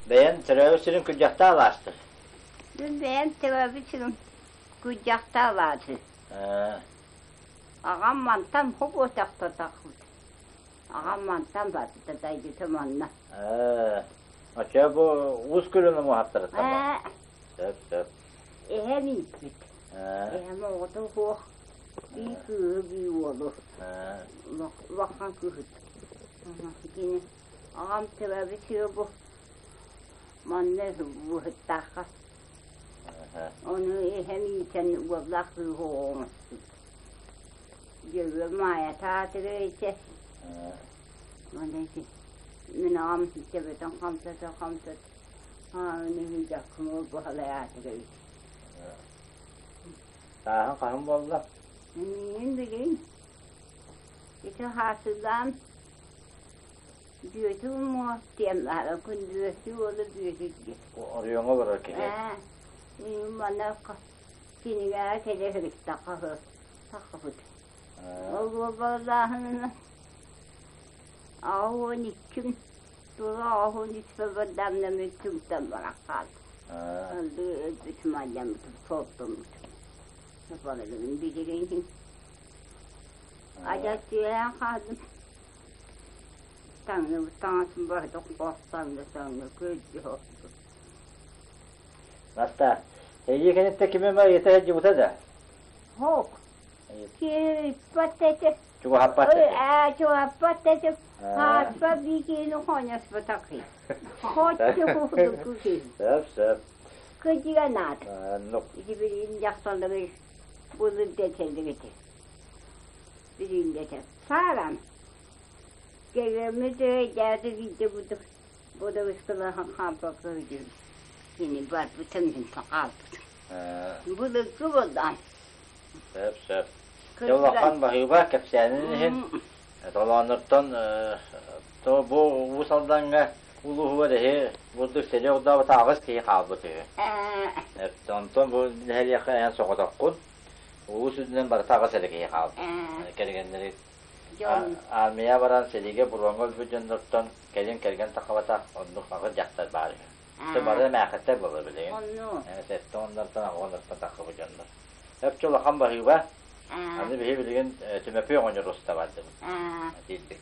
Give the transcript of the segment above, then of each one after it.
Бэйэн төрөөбүт сирин күрдьэхтээ алаастыр. Мин бэйэм төрөөбүт сирим Күрдьэхтээ алаасы. Аҕам мантан хобуотахтатахпыт. Аҕам мантан барбыта дайдыта манна. Оччо бу уус күлүн умуһаттарыттан ба? Сөп, сөп. Эһэм ииппит. Эһэм оҕото суох. Бии кыыһы, бии уолу. Улахан кыыһыт. Кини аҕам төрөөбүт сирэ бу манна быһыттаахха. Ону эһэм иитэн уоллаах кыыһы оҥостубут. Дьөгүөр Маайа таатыга итэ. Маны ити мин аҕам төбөтүн хамсата хамсата ааны дьаккымы баһылайаатыга ити. Сааһын хаһан буолла? Миин билин ити хаасылаан бүөтү муос диэн баара күндүөсү уолу бүөтү диэн. Оройуоҥҥа олорор киһи. Ээ, мин манна кинигэҕэ кэлэ сырыттахха таххабыт. Ол уобалааһынынан 82-м тула 83 бардамнаммыт түмтэн баран хаалбыт. Өлбүт өлбүтүм алдьаммытым суоттаммытым. Барыларын билигин адьас түһээн хааллым. Таҥныбыт таҥасым барыта таҥна таҥна күөлдьү охтум. Настаа, эйии кэнниттэн ким эмэ ыйыта сылдьыбыта да? Һок. Киирбэт этэ. Чугаһаппат этэ. Ээ, чугаһаппат этэ. Хааспа биикини хоньоспотох Хотчу курдук киһи. Сөп, сөп. Кыдьыга наада. Оннук. Ити билигин дьахталлары былыр дэтэллэр этэ. Билигин дэтэр. Сааран. Кэлэммит өйдөөтө биирдэ курдук бодобускалаһан хаампакка үдүм. Кини барбытым мин хаалбытым. Былыргы буоллаан. Сөп, сөп. Дьэ улахан баһыыба кэпсээнин иһин толооннортон то бу Уус Алдаҥҥа улууһугар эһи бурдук сэлии ордообута аҕыс киһи хаалбыт үһү. Онтон бу нэһилиэккэ эн соҕотоххун. Улуус үрдүнэн барыта аҕыс эрэ киһи хаалбыт. Кэргэннэри Армия баран сэриигэ буруоҥҥа өлбүт дьоннортон кэлин кэргэн таххабатах оннук аҕыс дьахтар баар үһү. Өссө бары эмээхиттэр буолар билигин. Сэттэ уоннартан аҕыс уоннартан таххыбыт дьоннор. Өпчө улахан баһыыба. Аны биһи билигин Түмэпий оҕонньор уста бардыбыт. Тиийдик.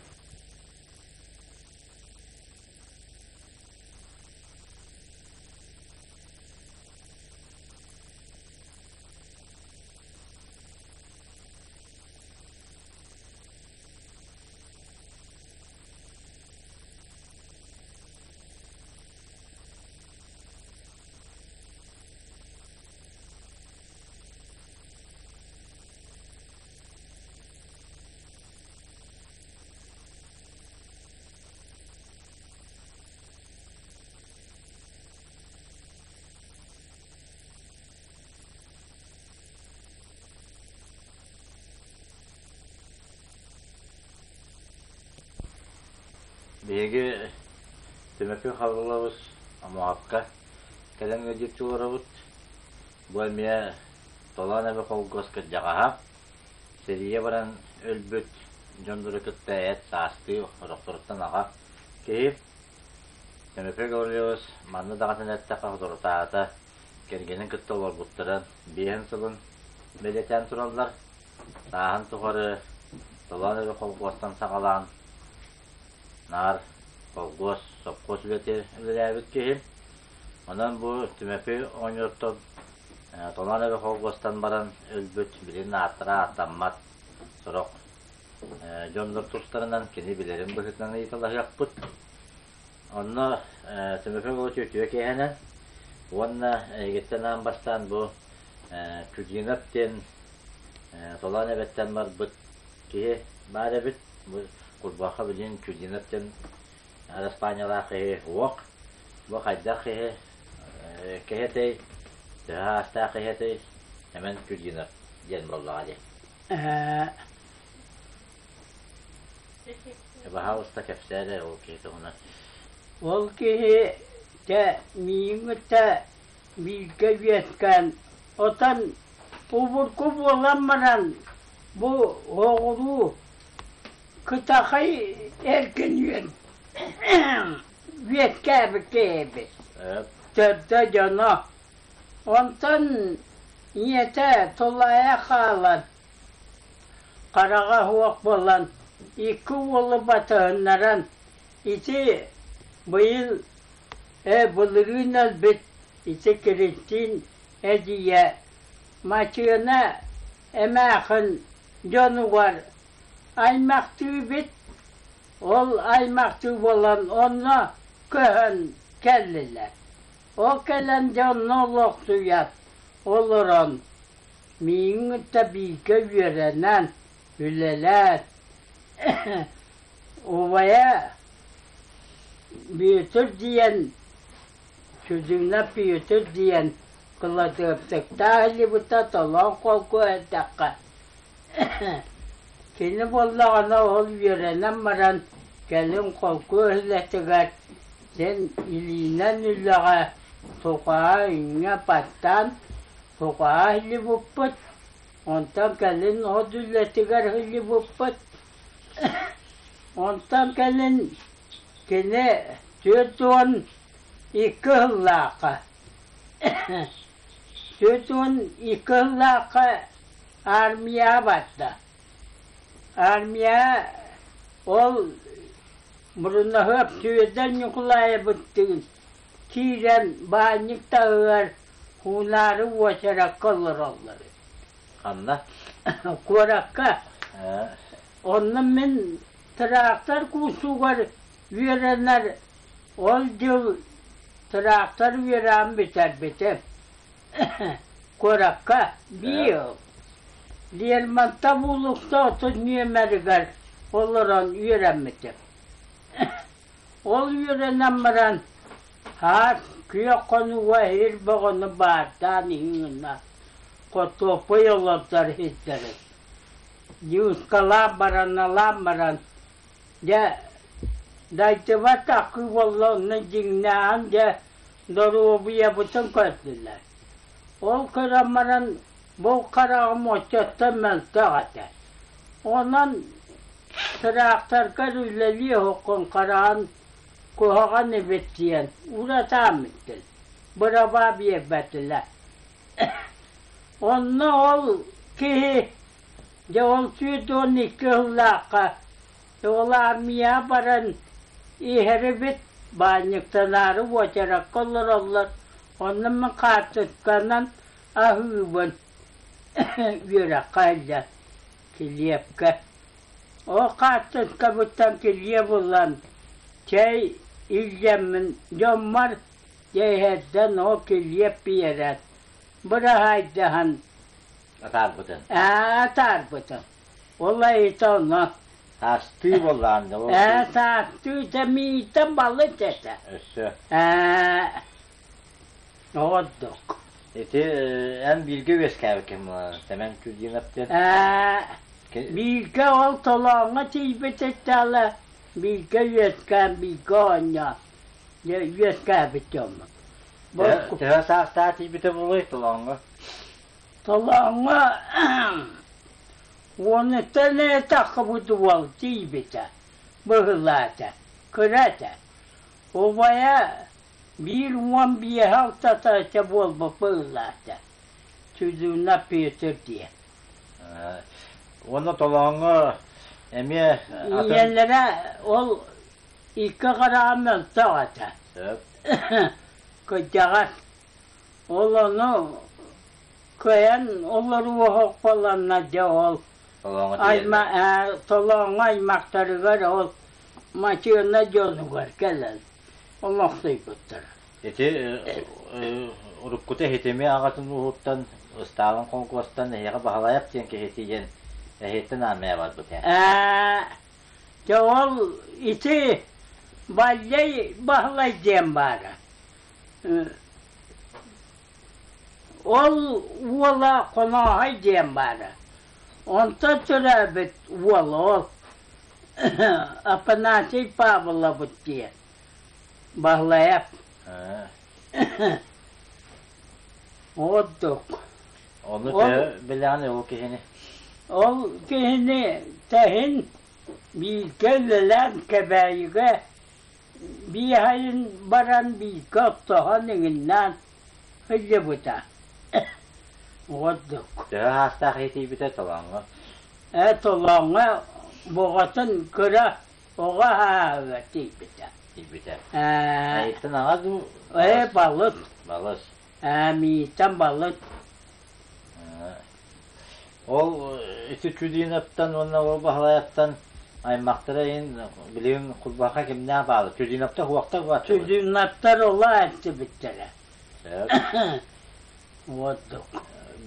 Биһиги Түмэпий Хабыллабыс Омоҕопко кэлэн ыалдьыттыы олоробут. Бу эмиэ Толоон эбэ холкуос кырдьаҕаһа, сэриигэ баран өлбүт дьоннору кытта эт саастыы орохторуттан аҕа киһи. Түмэпий Гаврильевич манна даҕатан эттэххэ соторутааҕыта кэргэнин кытта олорбуттарын биэһин сылын бэлиэтээн тураллар. Сааһын тухары Толоон эбэ холкуостан саҕалаан наар холкуос, сопхуос үлэтигэр үлэлээбит киһи. Онон бу Түмэпий оҕонньортон Толоон эбэ холкуостан баран өлбүт билигин ааттара ааттаммат сорох дьоннор тустарынан кини билэрин быһыытынан ыйыталаһыахпыт. Онно Түмэпий Болот үтүө киэһэнэн уонна эһигиттэн аан бастаан бу Чудинов диэн Толоон эбэттэн барбыт киһи баар эбит. Бу Курбаха билигин Чудинов диэн араспаанньалаах киһи уох. Бу хайдах киһи киһи этэй, төһө аастаах киһи этэй, Эмэн Чудинов диэн буоллаҕа дии. Баһаалыста кэпсээ эрэ ол киһи туһунан. Ол киһи дьэ миигин кытта бииргэ үөскээн, отон обургу буолан баран бу оҕолуу кытахай эргин үөн үөскээбит киһибит. Төрдө дьоно. Онтон ийэтэ тулаайах хаалан, хараҕа суох буолан, икки уолу батыһыннаран ити быйыл былырыын өлбүт ити Киристиин эдьиийэ Мачыана эмээхин дьонугар аймахтыыбыт, ол аймахтыы буолан онно көһөн кэллилэр. Ол кэлэн дьэ онно олохсуйат олорон миигин кытта бииргэ үөрэнэн, үлэлээн убайа Бүөтүр диэн Чудина Петр диэн кыладыаптыктаах илибита толоон холку эрдэххэ кини буоллаҕына ол үөрэнэн баран кэлин холку үлэтигэр син илиинэн үлэҕэ сухаҕа иҥҥэ баттаан сухаҕа илибиппит, онтон кэлин от үлэтигэр илибиппит. Онтон кэлин кини 42 сыллаахха 42 сыллаахха армияҕа барда. Армияҕа ол Мурунаһыап Сүөдэр Ньукулаайабыттыын киирэн баанньык таһыгар Һуунаары уочаракка олороллор. Ханна? Куоракка. Онно мин тыраахтар куусугар үөрэнэр ол дьыл тыраахтар үөрэҕин бүтэрбитим. Куоракка биир Лермонтов уулусса отут нүөмэригэр олорон үөрэммитим. Ол үөрэнэн баран хаас күөх хонууга иһир бөҕөнү баардаан иһин гына хотуоппуй олордор иһиттэрин Ньуускалаан бараналаан баран дьэ дайдыбат такыы буолла онно дьиҥнээҕин дьэ доруобуйабытын көрдүлэр. Ол көрөн баран бу хараҕым оччоттон мөлтөх этэ. Онон тыраахтаргар үлэлии оһоххун хараҕын куһаҕан эбит диэн уратааммыттын бырабаа биэрбэтилэр. Онно ол киһи дьэ ол 42 сыллаахха ол аармыйаҕа баран иһэрибит баанньыктанаары уочаракка олороллор, онно мин хаартысканан аһыыбын үөрэххэ сылдьан килиэпкэ. Ол хаартыскабыттан килиэп ылан чэй илдьэммин дьоммор дьэ иһэрдэн ол килиэп биэрэн быраһаайдаһан Атаарбытын. Атаарбытым. Ол айыта онно. Саастыы буоллаҕын да ол. Ээ, саастыы тэмиитэ балык этэ. Өссө. Ээ, оҕордук. Ити эн бииргэ үөскээбиккин Сэмэн Кюдинов диэн. Ээ, бииргэ ол толооҥҥо тиийбит иттэҕэ бииргэ үөскээн, бииргэ оонньоон үөскээбит дьоммут. Төһө саастаах тиийбитэ буолуой толооҥҥо? Толооҥҥо уонуттан эрэ таххыбыт уол тиийбитэ, быһыылаата, кыра этэ. Убайа биир уон биэһэ алтата буолбут быһыылаата, Чудуна Петр диэн. Уонна толооҥҥо эмиэ атын... Ийэлэрэ ол икки хараҕа мөлтөх этэ. Сөп. Кырдьаҕас Ол ону кыайан олоруоһукпаланна дьэ ол айма толооҥҥо аймахтарыгар ол Мачыана дьонугар кэлэн олохсуйбуттара. Ити уруккута иһитими аҕатын ууһуттан Ыстаалын холкуостан эһиэхэ Баһылайап диэн киһи тиийэн эһиэттэн аармыйа барбыт ээ. Дьэ ол ити Баллай Баһылай диэн баара. Ол уола Хонооһой диэн баара. Онтон төрөөбүт уол ол Афанасий Павлович диэн Баһылайап. Ордук. Ону төһө билэҕин ол киһини? Ол киһини тэһин бииргэ үлэлээн Кэбээйигэ. Биэһэйин баран бииргэ оттоһон иҥиннээн сылдьыбыта. Ордук. Төһө аастаах иһитийбитэ толооҥҥо? Ээ, толооҥҥо буҕатын кыра оҕо аһааһыгар тиийбитэ. Тиийбитэ. Ээ, Айыттан аҕа дуу? Ээ, балык. Балыс. Ээ, мииттэн балык. Ол ити Чудиновтан уонна ол Баһылайаттан аймахтара иһин билигин Курбаха кимнээх баалы? Чудиновтар уохтар бааттар. Чудиновтар ола этибиттэрэ. Уордук.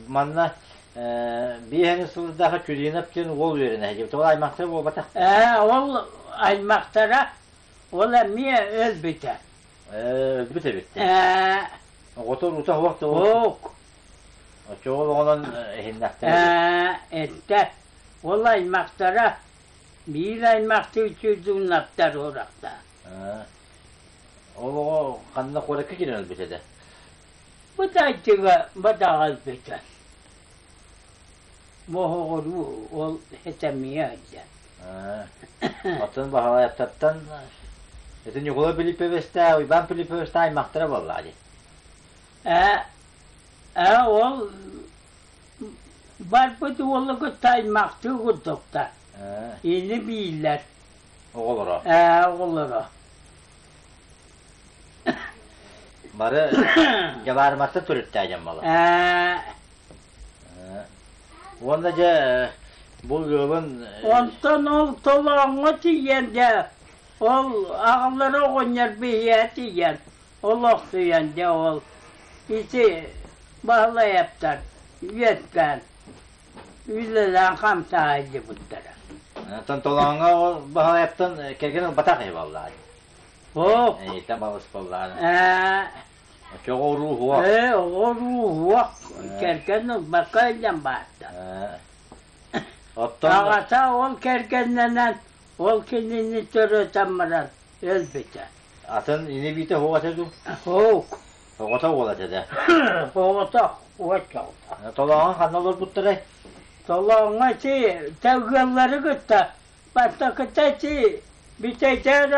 Манна биэһэни сылдаха Чудинов диэн уол үөрэнэ сылдьыбыт. Ол аймахтара буолбатах. Ээ, ол аймахтара ол эмиэ өлбүтэ. Өлбүт эбит. Ээ. Оҕото уруута суох да Ок. Оччоҕо оҕонон иһиннэхтэрэ. Ээ, эттэ. Ол аймахтара биир аймахтыы Чудиновтар урахта. Ол оҕо ханна куоракка киирэн өлбүт этэ? Бытайдыга бадаҕа өлбүтэ. Моһоҕоруу ол этэмиэ сылдьар. Оттон Баһылайаптартан ити Ньукулай Пилиппевичтээх, Уйбаан Пилиппевичтээх аймахтара буоллаҕа дии. Ээ, ээ ол барбыт уолу кытта аймахтыы курдуктар. Ини бииллэр. Оҕолоро. Ээ, оҕолоро. Бары дьабаарыматтан төрүттээх дьон буолар. Ээ. Уонна дьэ бу ыалын Онтон ол толооҥҥо тиийэн дьэ ол аҕалара оҕонньор биһиэхэ тиийэн олохсуйан дьэ ол ити Баһылайаптар үөскээн үлэлээн хамсаайдыбыттара. Оттон толооҥҥо ол Баһылайаптан кэргэн ылбатах киһи буоллаҕа. Ок. Эйиттэн балыс буоллаҕына. Ээ. Оччоҕо уруу уһуох. Ээ, оҕо-уруу уһуох кэргэн ылбакка илдьэн баарта. Оттон Аҕата ол кэргэннэнэн, ол кинини төрөтөн баран өлбүтэ. Атын ини-биитэ суох этэ дуу? Суох. Оҕото уол этэ да? Оҕото уоччалта. Толооҥҥо ханна олорбуттарай? Толооҥҥо ити ыаллары кытта бастакыта ити бүтэйдэр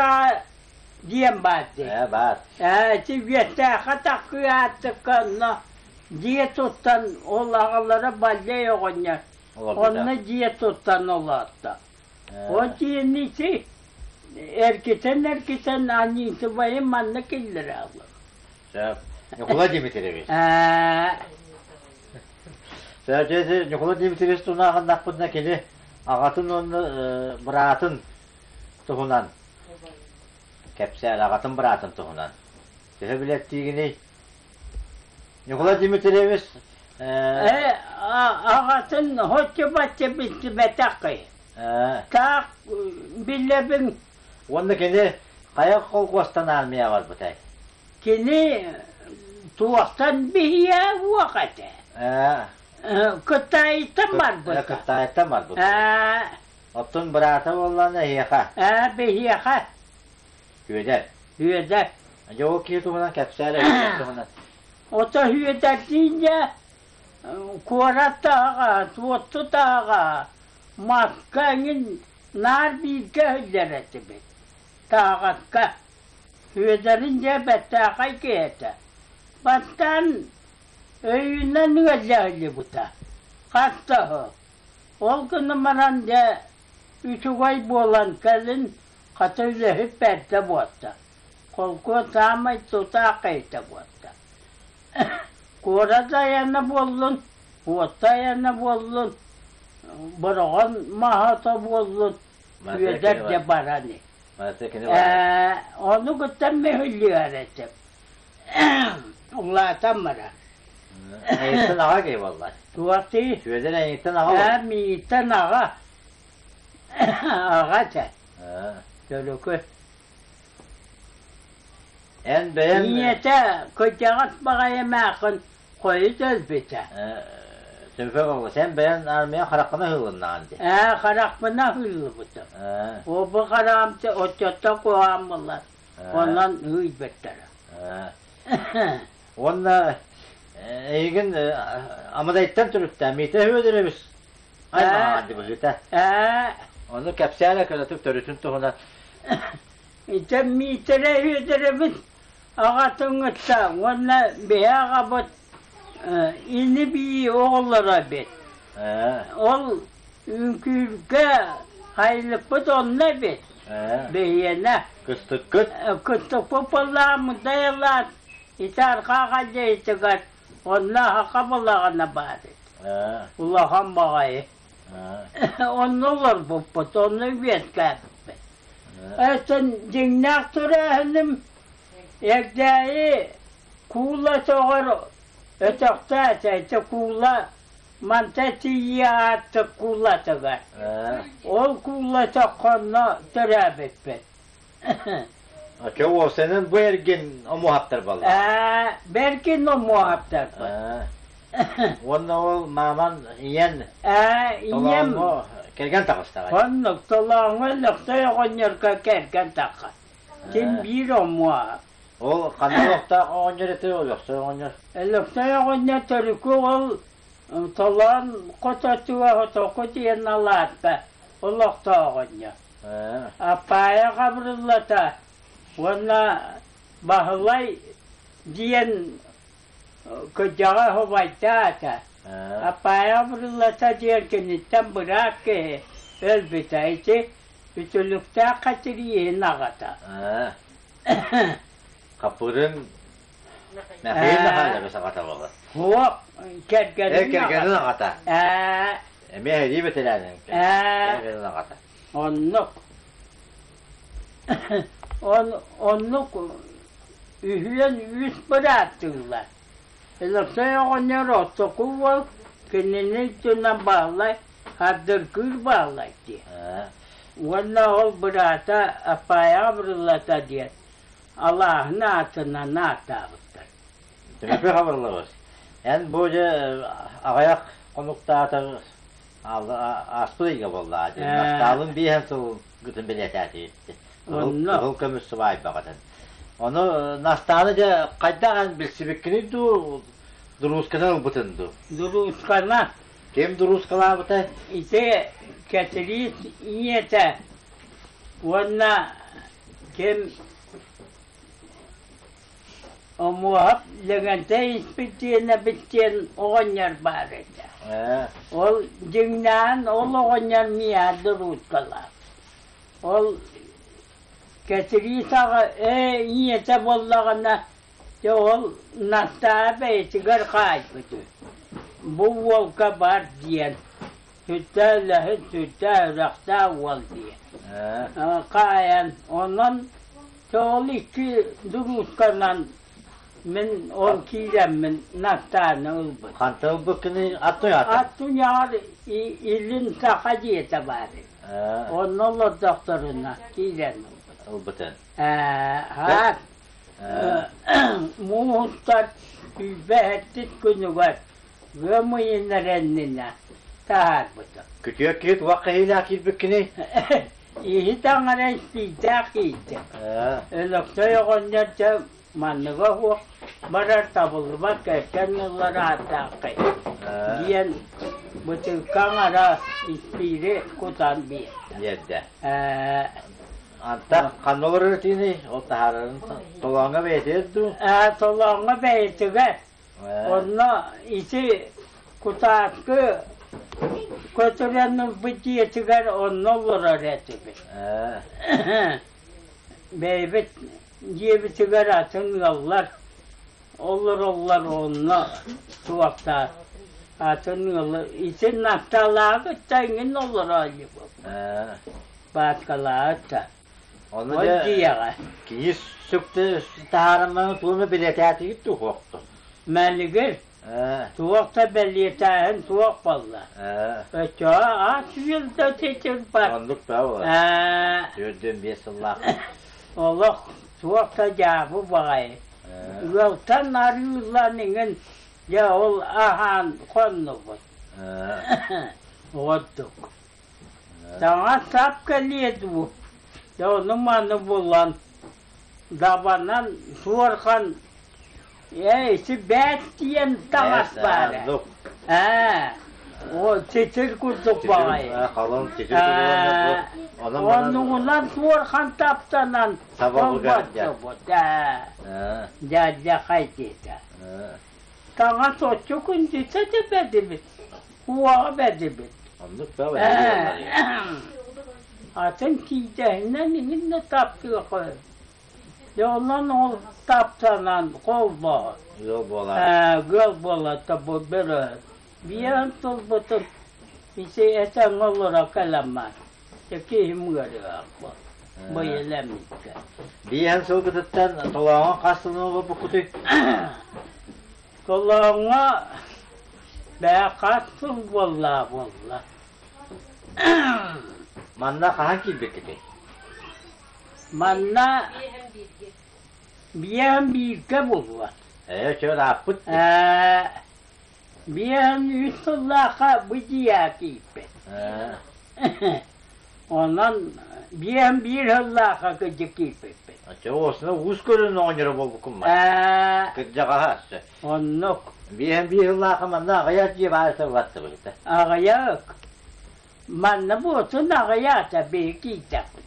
диэн баар дии. Ээ, баар. Ээ, ити үөттээххэ таккыы ааттыкка онно дьиэ туттан ол аҕалара Баллей оҕонньор онно дьиэ туттан олоотто. Ол дьиэни ити эргитэн-эргитэн Анисовайы манна киллэрэ аллар. Сөп. Ньукулай Дмитриевич. Ээ. Сөп, Ньукулай Дмитриевич тунааҕыннахпытына кини аҕатын уонна быраатын туһунан кэпсээн, аҕатын быраатын туһунан. Төһө билэртиигиний? Ньукулай Дмитриевич Э, аҕатын хоччу-бачча билсибэтэххий. Таах билэбин. Уонна кини хайа холкуостан армия барбытай? Кини туохтан биһиэ уох этэ. Кытайтан барбыта. Кытайтан барбыта. Оттон быраата буоллаҕына эһиэхэ? Ээ, биһиэхэ. Үөдэр. Үөдэр. Дьэ ол киһи туһунан кэпсээр туһунан. Ото үөдэрдиин дьэ куорат таһаҕа, Суотту таһаҕа, маска эҥин наар бииргэ иһиллэр этибит. Таһаҕаска. Үөдэрин дьэ бэртээхэй киһи этэ. Бастаан өйүнэн ыалдьаһыллыбыта. Хас да сыл. Ол гынан баран дьэ үчүгэй буолан кэлин хата үлэһит бэрдэ буолта. Холкуос саамай тутаах киһитэ буолта. Куорат айана буоллун, уотта айана буоллун, Бороҕон маһа буоллун, Үөдэр дьэ баран Ээ, ону кытта мөһүллүөр этим. Улаатан баран. Эйиттэн аҕа киһи буолла. Туохтыы? Сүөдэр эйиттэн аҕа Ээ, миигиттэн аҕа. Аҕа этэ. Төлөкө. Эн бэйэҥ Ийэтэ кырдьаҕас баҕайы эмээххин хойут өлбүтэ. Сөпкө буолла. Эн бэйэҥ армия хараххына ыһыллыннаҕын дии. Ээ, харахпына ыһыллыбытым. Обу хараҕым оччоттон куһаҕан буолла. Онон ыыйбыттара. Уонна эйигин Амадайтан төрүттээн Миитэ Федорович аймаҕа дии быһыыта. Ээ. Ону кэпсээн көнөтүк төрүтүн туһунан. Ити Миитэрэй Үөдэрэбит аҕатыҥҥытта уонна биһи аҕабыт ини-бии оҕолоро эбит. Ол үҥкүүргэ хайылыкпыт онно эбит. Биһиэнэ. Кыстыккыт? Кыстыкпыт буоллаҕа дайалаат ити арҕаа дьиэтигэр онно саха балаҕана баар эбит. Улахан баҕайы. Онно олорбуппут, онно үөскээбиппит. Оттон дьиҥнээх төрөөһүнүм Эрдээйи куула өтөҕөр өтөхтөөтө, ити куула манта тиийиэ ааттык куулатыгар. Ол куула өтөххө онно төрөөбүппүт. Оччо уопсайынан бу эргин омуһахтар баллар. Ээ, бэркин омуһахтарбыт. Уонна ол мааман ийэн Ээ, ийэм толооҥҥо кэргэн таҕыстаҕа. Оннук толооҥҥо Лөхтөй оҕонньорго кэргэн тахха. Ким биир омуоһа. Ол ханна олохтоох оҕонньор этэ ол Лөхтөй оҕонньор? Лөхтөй оҕонньор төрүкү ол толоон хототуга хотоку диэн алаатта олохтоох оҕонньор. Аппаайа Хабырыллата уонна Баһылай диэн кырдьаҕас убайдаата. Аппаайа Хабырыллата диэн киниттэн быраат киһи өлбүтэ. Ити үтүлүктээх Кэтирииһин аҕата. Хаппырын Мэхиил Михайлович аҕата буолар. Суох, кэргэнин Кэргэнин аҕата. Эмиэ сэрии бэтэрээнин кэргэнин аҕата. Оннук. Оннук үһүөн үс бырааттыылар. Өлөксөй оҕонньор ортоку уол кинини дьонун Баһылай Ардыргыыр Баһылай диэн. Уонна ол быраата Аппаайаҕа Бырыллата диэн алааһын аатынан ааттаабыттар. Тимофей Хабырлович, эн бу дьэ аҕыйах хонуктаатар ааспыт ыйга буолла Настаалын биэһэн сыл гытын бэлиэтээтигит. Кыһыл көмүс сыбаайбаҕытын. Ону Настааны дьэ хайдах эн билсибиккиний дуу, дуруусканы ылбытын дуу? Дуруускана. Ким дуруускалаабытай? Ити Кэтириис ийэтэ уонна ким Омуоһап Лэгэнтэй Испирдиэнэбит диэн оҕонньор баар этэ. Ол дьиҥнээн ол оҕонньор миэхэ дуруускалаах. Ол Кэтириис аҕа ээ ийэтэ буоллаҕына, дьэ ол Настаа бэйэтигэр хаайбыт үһү. Бу уолга бар диэн, сүрдээх үлэһит, сүрдээх үрэхтээх уол диэн. Хаайан, онон Ол икки дуруусканан мин ол киирэммин Настааны ылбыт. Хантан ылбыккыный? Ат туйаҕар? Ат туйаҕар илин саха дьиэтэ баар эбит. Онно олордохторуна киирэн ылбыт. Ылбытын. Аат мууһуттар сүүрбэ күнүгэр ыам ыйын эрэннинэ таһаарбытым. Күтүө киһи туох кэһиилээх киирбиккиний? Иһит аҥара испиирдээх киирдэ. Өлөксөй оҕонньор дьэ манныга суох барар табыллыбат кэргэн ылар ааттааххай диэн бытыылка аҥара испиири кутан биэрдэ. Биэрдэ. Антах ханна олорор этиний? Ол таһаарарын толооҥҥо бэйэтигэр дуу? Толооҥҥо бэйэтигэр. Онно ити кутааскы көтүрэн ылбыт дьиэтигэр онно олорор этибит. Бэйэбит дьиэбитигэр атын ыаллар олороллор онно туохтаах атын ыалы ити Настаалааҕы тэҥин олороойбут. Бааскалааҕы Ону дьэ дьиэҕэ. Кини сүктэ таһаарымманы туону бэлиэтээтигит дуу суохту? Мэлигир туох да бэлиэтээһин суох буолла. Оччоҕо ас-үөл да титирбэт. Оннук да буолар. 45 сыллаах. Олох туох да дьаабы баҕайы. Ыалтан арыыллан иҥин дьэ ол аһаан хоннубут. Ордук. Таҥас-сап кэлиэ дуу, дьэ ону-маны булан, дабанан суорҕан ээ ити бээт диэн таҥас баара. Ээ. О титир курдук баҕайы. Халыҥ титир курдук. Оннугунан суорхан таптанан холботтобут. Дядя хайдыта. Таҥас оччо күндүтэ да бэрдибит. Уоҕа бэрдибит. Оннук да Атын киидэһинэн иҥиннэ таптыаха. Дьэ онон ол таптанан холбоһор. Ыал буолар. Ыал буолар бу бөрө. Биэһин тылбытын ити этэҥҥэ олоро кэлэммэр киһим ыарыһах быйылэммиккэ. Биэһин сылгытыттан толооҥҥо хас сылын олорбуккутуй? Толооҥҥо бээ хас сыл буолла буолла. Манна хаһан киирбиккитий? Манна биэһин бииргэ буолуо. Ээ, чөл ааппыт. Ээ, биэһин үс сыллаахха бу дьиэҕэ киирбит. Онон биэһин биир сыллаахха кырдьык киирбиппит. Чэ, осна уус көрөн оҕонньоро буолбуккун ма. Ээ, Кырдьаҕаһа өссө. Оннук. Биэһин биир сыллаахха манна аҕыйах дьиэ баар сыллаттыбыт. Аҕыйах. Манна буотун аҕыйаата биһи киирдэхпит.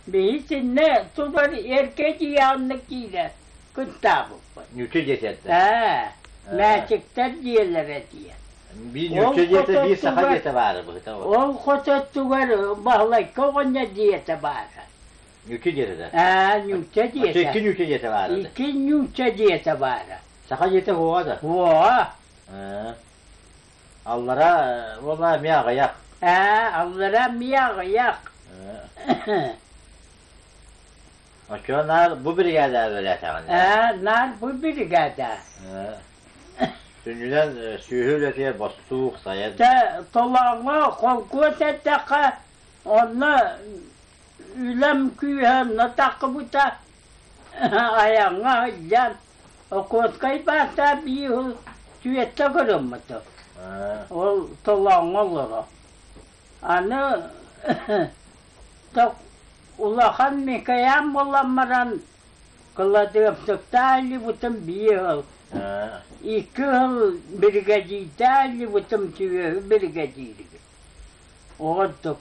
Биһи итиннэ тубар эргэ дьиэҕиннэ киирэ кыттаабыппыт. Ньүчэ диэтэ. Ээ, мээчиктэр дьиэлэрэ диэн. Биир ньүчэ диэтэ, биир саха диэтэ баара быһыта. Ол хототтугар Баһылайка оҕонньор диэтэ баара. Ньүчэ диэтэ да? Ээ, ньүчэ диэтэ. Икки ньүчэ диэтэ баара. Икки ньүчэ диэтэ баара. Саха диэтэ уоҕа да? Уоҕа. Аллара уола эмиэ аҕыйах. Ээ, аллара эмиэ аҕыйах. Оччоҕо наар бу биригээдэ үлэлээтэҕин? Ээ, наар бу биригээдэ. Сүнньүнэн сүөһү үлэтигэр бостуук, сайын. Дьэ, толооҥҥо холкуос эттэххэ, онно үлэм күүһэ онно таххыбыта, айаҥҥа сылдьан Охотскай баастаах биир сыл түөттэ көрөммүтүм. Ол толооҥҥо олоро. Аны улахан Микоян буолан баран кыладыапсыктаах илибитим биир сыл. Икки сыл биригэдьиирдээх илибитим сүөһү биригэдьииригин. Оҕордук.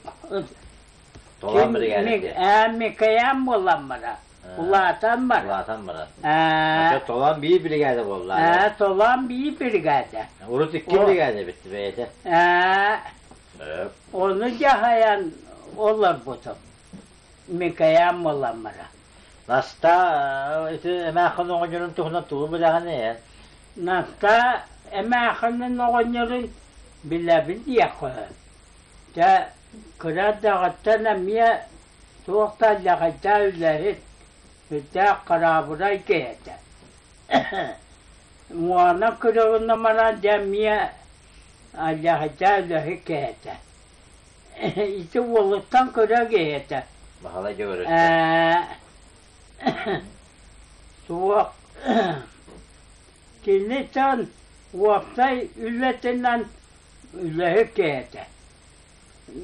Толоон биригээдэ. Ээ, Микоян буолан баран. Улаатан баран. Улаатан баран. Ээ. Толоон биир биригээдэ буолла. Ээ, толоон биир биригээдэ. Урут икки биригээдэ эбит бэйэтэ. Ээ. Ону дьаһайан олорбутум. Микоян буолан баран. Настаа ити эмээххин оҕонньорун туһунан тугу билэҕин ээ? Настаа эмээххинин оҕонньорун билэбин диэххэ. Дьэ, кыра эрдэҕиттэн эмиэ туох да алдьархайдаах үлэһит, сүрдээх хараабырай киһи этэ. Муона күрүөҕүнэн баран дьэ эмиэ алдьархайдаах үлэһит киһи этэ. Ити уолуттан кыра киһи этэ. Баһылай Дьөгүөрүстэ. Ээ, суох киниттэн уопсай үлэтинэн үлэһит киһи этэ.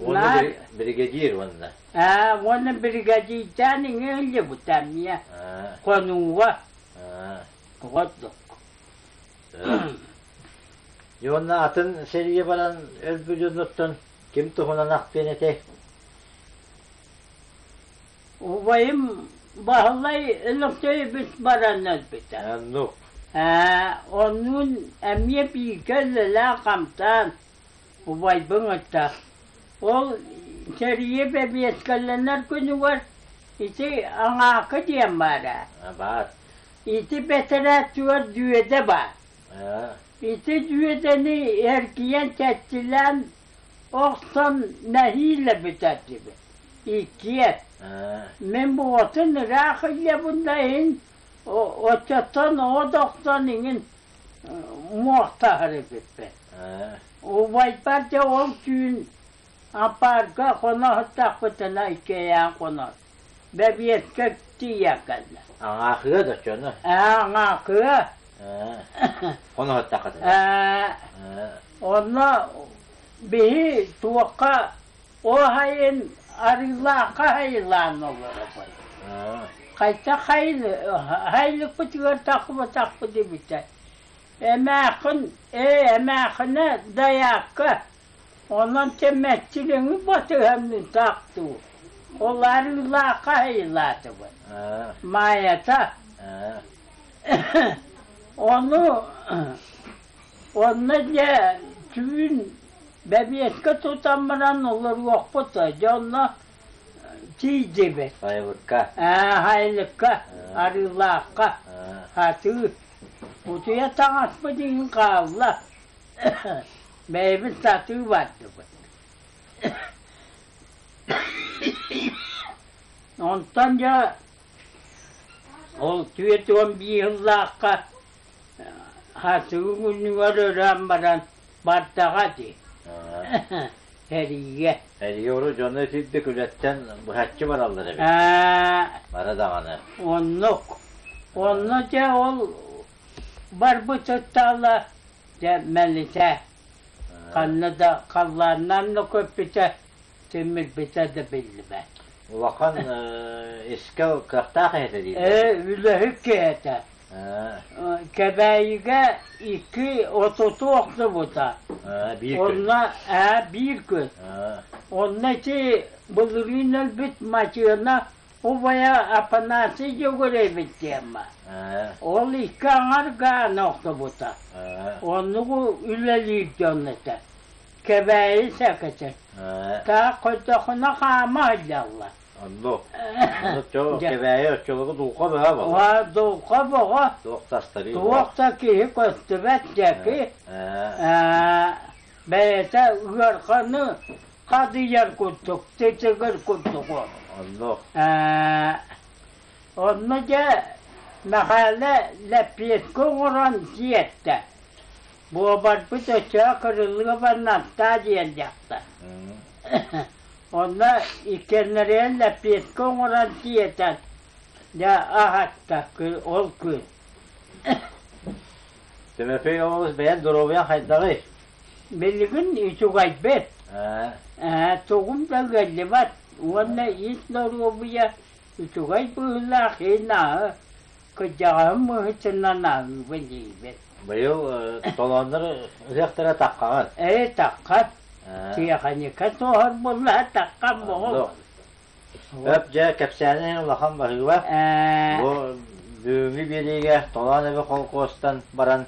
Уонна биригэдьиир уонна? Ээ, уонна биригэдьиирдээн иҥиһиллибитэ эмиэ хонууга. Оҕордук. Уонна атын сэриигэ баран өлбүт дьонуттан ким туһунан ахтыан этэй? Убайым Баһылай Өлөксөйбүт баран өлбүтэ. Оннук. Ээ, оннуун эмиэ бииргэ үлэлээн-хамсаан Убайбын кытта ол сэрии бэбиэскэлэнэр күнүгэр ити Аҥаакы диэн баар ээ. Баар. Ити бэтэрээччигэр дүөдэ баар. Ити дүөдэни эргийэн чэччилээн охсон нэһиилэ бүтэрдибит. Иккиэн. Мин буотун ыраах илдьэбин да иһин оччоттон от охсон иҥин муохтаһар эбиппин. Убайбар дьэ ол түүн ампаарга хоно сыттахпытына иккиэйээн хонор. Бэбиэскэ тиийэн кэллэ. Аҥаахыа да оччону? Ээ, аҥаахыа. Хоно сыттаххытына? Ээ. Онно биһи туохха Ол сайын Арыылаахха сайылаан олоробут. Хайдах сайылыкпытыгар тахсыбатахпыт эбитэ. Эмээххин, ээ, эмээххинэ дайаакка. Онон чэмэччилэҥи батыһан таахтуу. Ол арыылаахха айылаатыбыт. Маайата. Ону онно дьэ түүн бэбиэскэ тутан баран олоруохпут дьэ онно тиийдибит. Сайылыкка. Ээ, сайылыкка, Арыылаахха, сатыы. Утуйа таҥаспыт иһин хаалла. Бэйэбит сатыы бардыбыт. Онтон дьэ ол 41 сыллаахха хасыы күнүгэр өрөөн баран бардаҕа дии сэриигэ. Сэриигэ урут дьону итирдик үлэттэн быһаччы бараллар эбит. Бара даҕаны. Оннук. Онно дьэ ол барбытыттаала дьэ мэлитэ. Ханна да халлааннаан да көппүтэ, тимирбитэ да биллибэт. Улахан искэ кыахтаах эһэтэ дииллэр. Ээ, үлэһит киһи этэ. Кэбээйигэ икки отуту охсубута. Биир күн. Онно ээ, биир күн. Онно ити былырыын өлбүт Мачыана убайа Афанасий Дьөгүрэбит диэммэ. Ол икки аҥар гааны охсубута. Оннугу үлэлиир дьон этэ. Кэбээйи сэкэтэ. Таах көрдөххүнэ хаама сылдьаллар. Оннук. Оннук Кэбээйи оччолорго дулҕа бөҕө буолла. Дулҕа бөҕө. Туох да астарыы Туох да киһи көстүбэт дьэки. Бэйэтэ ыарханы хадыйар курдук, титигир курдук. Оннук. Онно дьэ Мэхээлэ лэппиэскэ оҥорон сиэттэ. Буобарбыт өссө кырыллыга барнаттаа диэн дьахтар. Онно иккиэннэригэр лэппиэскэ оҥорон сиэтэн, дьэ аһатта ол күн. Тимофей Иванович бэйэн доруобуйаҥ хайдаҕый? Билигин үчүгэйбит. Тугум да ыалдьыбат уонна ис доруобуйа үчүгэй быһыылаах иһин ааһы кырдьаҕаһым быһыытынан ааһыыбын диибин. Быйыл толооннор ыһыахтара таххаҕын? Ээ, таххан. Тиэхиньикэ суоһар буоллаҕа таххан буолуо. Өп дьэ кэпсээниҥ улахан баһыыба. Бу бүгүҥҥү биэриигэ Толоон эбэ холкуостан баран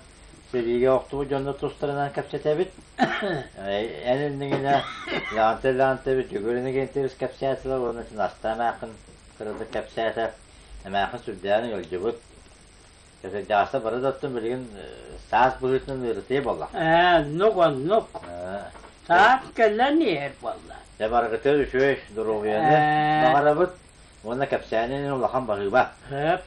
сэриигэ охтубут дьоннор тустарынан кэпсэтэбит. Эн иннигинэ Леонтий Леонтьевич Дьөгүөр Иннокентьевич кэпсээтилэр уонна Настаа эмээххин кыратык кэпсээтэ. Эмээххин сүрдээҕин ыалдьыбыт. Кырдьаҕастар бары да оттон билигин саас быһыытынан ыарытыйа буолла. Ээ, оннук, оннук. Саас кэлэн иһэр буолла. Дьэ барыгытыгар үчүгэй доруобуйаны баҕарабыт уонна кэпсээнин улахан баһыыба. Сөп.